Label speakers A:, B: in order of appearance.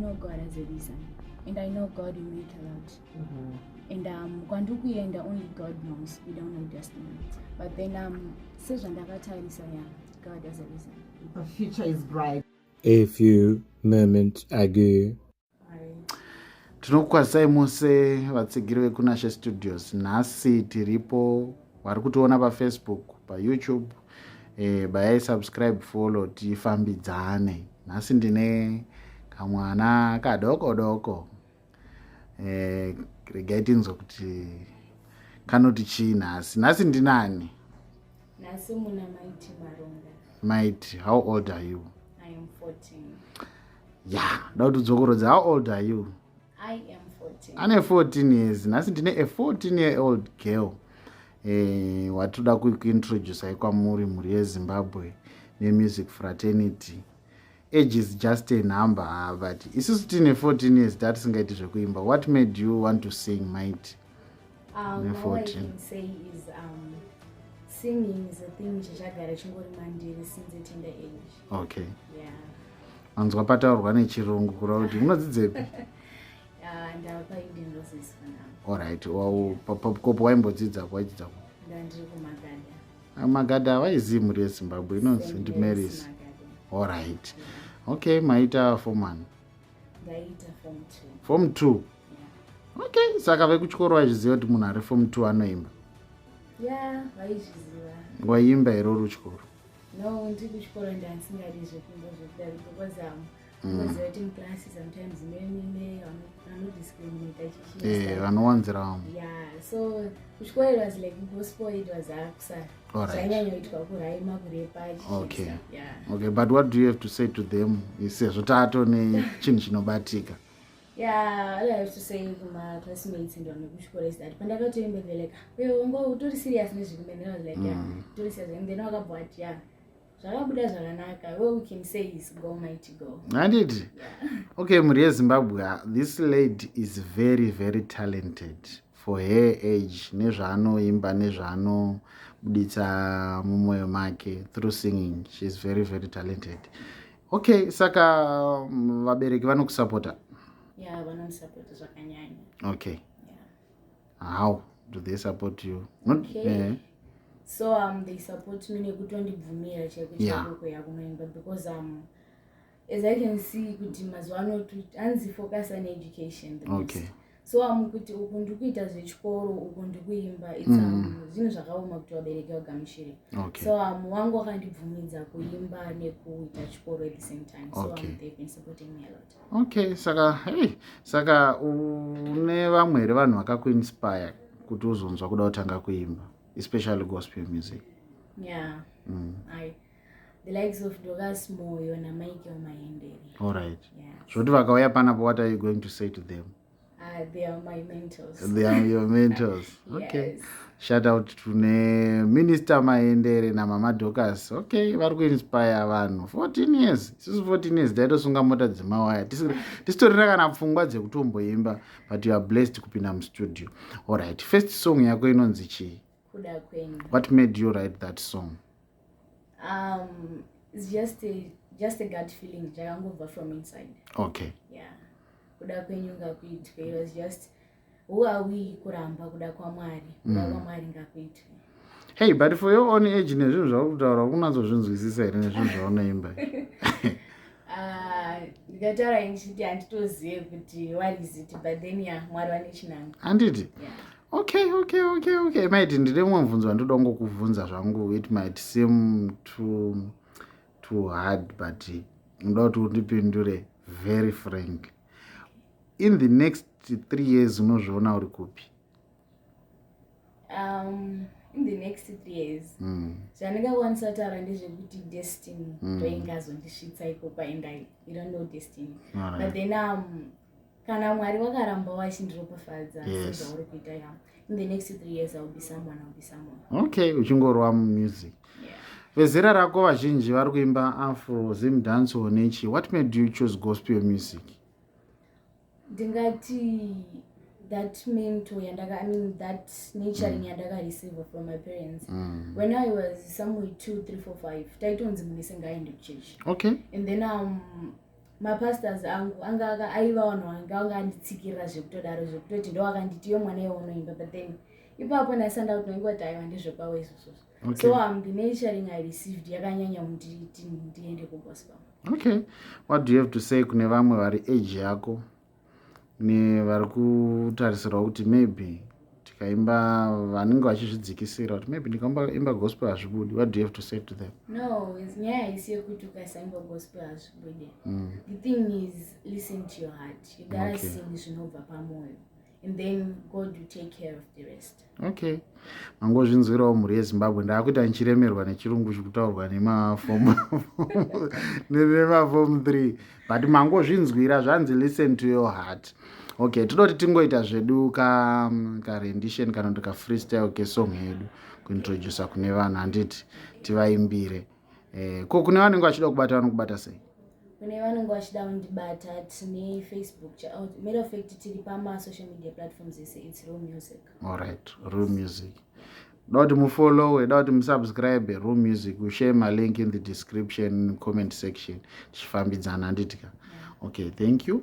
A: Know God has a reason and I know God will make a lot. And kwandiri kuenda, only God knows. We don't know destiny, but then sezvandakatarisa, yeah, God has a reason.
B: The future is bright.
C: A few moments ago.
D: Tinokukwazisai mose vatsigiri vekuNashe Studios. Nhasi tiripo, vari kutiona paFacebook, paYouTube, bayai subscribe, follow, tifambidzane. Nhasi ndine kamwana kadoko doko. Regai tinzwe kuti kanoti chii nhasi. Nhasi ndinani?
A: Nhasi muna Maiti Maronga.
D: Maiti, how old are you?
A: I am 14.
D: Ya, da kuti udzokorodze, how old are you?
A: I am 14.
D: Ane 14 years. Nhasi ndine a 14 year old girl watoda kuintroducai kwamuri, mhuri yeZimbabwe nemusic fraternity. Age is just a number. Ah, but isusu tine 14 years tatisingaiti zvekuimba. What made you want to sing, Maiti?
A: All I
D: 14.
A: can say is singing is a thing chichagara chingori mandiri since a tender age. Yeah.
D: Manzwa pataurwa nechirungu, kureva kuti unodzidzepi?
A: Ndava paEden Roses for now.
D: Allright, kopo waimbodzidza, waidzidza?
A: Ndandiri kuMagada.
D: Magada havaizii mhuri yeZimbabwe, inonzi
A: St.
D: St
A: Mary's
D: Mary's.
A: Magada.
D: Allright, okay. Maita form one?
A: Ndaita form two.
D: Form two?
A: Yeah.
D: Okay, saka vekuchikoro vachiziva kuti munhu ari form two anoimba?
A: Yeah, vaizviziva.
D: Waimba here uri kuchikoro?
A: No, ndiri kuchikoro ndandisingadi zvekuimba zvekudaro because unoziva kuti muklasi sometimes meme vanodiscriminata.
D: Vanowanzira vamwe.
A: Yeah, so kuchikoro it was like gospel, it was akusara. Zvainyanyoitwa kuraima, kurepa. Yeah.
D: Okay, but what do you have to say to them, sezvo tato nechinhu chinobatika?
A: Yeah, all I have to say kuma-classmates and vanhu vekuchikoro is that pandakatoimba, they're like, "Wewe wanga utori serious nezvekuimba?" And then I was like, "Yeah, utori serious." And then vakabva vati, "Yeah, zvakabuda zvakanaka. What we can say is go, mighty, go."
D: Handiti?
A: Yeah.
D: Okay, mhuri yeZimbabwe, this lady is very, very talented for her age, nezvaanoimba, nezvaanobuditsa mumwoyo make through singing. She is very, very talented. Okay, saka vabereki vanokusapota?
A: Yeah, vanondisapota zvakanyanya.
D: Okay. How do they support you? Not,
A: Okay. So they support me nekutondibvumira chaiko chaiko kuya kunoimba because as I can see kuti mazuva ano hanzi focus on education the most. So kuti uku ndikuita zvechikoro, uku ndikuimba, it's zvinhu zvakaoma kuti vabereki vagamuchire. So wangu wakandibvumidza kuimba nekuita chikoro at the same time, so they've been supporting me a lot.
D: Okay, saka hey, saka une vamwe here vanhu vakakuinspire kuti uzonzwa kuda kutanga kuimba, especially gospel music?
A: Yeah. The likes of Dorcas Moyo naMichael Mahendere.
D: Allright.
A: Yeah.
D: Zvoti vakauya panapo, what are you going to say to them?
A: They are my mentors.
D: They are your mentors? Okay.
A: Yes.
D: Shout out tune Minister Mahendere naMama Dorcas. Okay, vari kuinspire vanhu. 14 years, isusu 14 years taitosunga mota dzemawaya, tisitorina kana pfungwa dzekutomboimba, but you are blessed kupinda mustudio. Allright, first song yako inonzi chii?
A: Kuda Kwenyu.
D: What made you write that song?
A: It's just a gut feeling chakangobva from inside. Yeah, kuda kwenyu ngakuitwe. It was just, who are we kuramba kuda kwaMwari? Kuda kwaMwari ngakuitwe.
D: Hey, but for your own age, nezvinhu zvauri kutaura, kunatsozvinzwisisa here nezvinhu zvaunoimba?
A: Ah, ndikataura ndichiti handitozive kuti what is it, but then yeah, Mwari vane chinangwa.
D: Handiti?
A: Yeah.
D: Okay, Maiti, ndine mumwe mubvunzo wandoda kungokubvunza zvangu. It might seem too hard, but ndoda kuti undipindure very frank. In the next 3 years, unozviona uri kupi?
A: In the next 3 years, zvandingakwanisa kutaura ndezvekuti destiny ndoingazondisvitsa ikoko, and you don't know destiny. But then kana Mwari vakaramba vachindiropafadza sezvauri kuita, ya, in the next 3 years I will be someone, I will be someone.
D: Okay, uchingorwa mumusic.
A: Yeah.
D: Vezera rako vazhinji vari kuimba afro, Zim dancehall nechi. What made you choose gospel music?
A: Ndingati that mentor yandaka, I mean, that nurturing yandakareceive from my parents. When I was somewhere 2, 3, 4, 5, taitonzi munhu wese ngaaende kuchechi. And then Mapastors angu anga aiva vanhu vanga vanga anditsikirira zvekutodaro, zvekutoti ndo akanditi, "Yo, mwana iwe unoimba." But then ipapo ndaisanda kuti noingoti aiwa, ndezvekwavo izvozvozvo. So the nurturing I received yakanyanya kunditi ndiende kugospel.
D: Okay, what do you have to say kune vamwe vari age yako nevari kutarisirwa kuti maybe tikaimba, vanenge vachizvidzikisira kuti maybe ndikaimba gospel hazvibudi? What do you have to say to them?
A: No, nyaya haisi yekuti ukasaimba gospel hazvibude. The thing is, listen to your heart. You gotta sing zvinobva pamwoyo and then God will take care of the rest.
D: Okay, mangozvinzwirawo, mhuri yeZimbabwe. Ndaakuita ndichiremerwa nechirungu chikutaurwa nemafom 3, but mangozvinzwira, zvanzi listen to your heart. Okay, toda kuti tingoita zvedu karendition kana kuti kafreestyle kesong yedu kuintroduca kune vanhu, handiti? Tivaimbire. Ko kune vanenge vachida kubata, vanokubata sei?
A: Kune vanenge vachida kundibata, tine Facebook. Matter of fact, tiri pamasocial media platforms ese, it's Real Music.
D: Alright, Real Music. Da kuti mufollowe, da kuti musubscribe Real Music. Ushare malink in the description, comment section, tichifambidzana, handitika? Okay, thank you.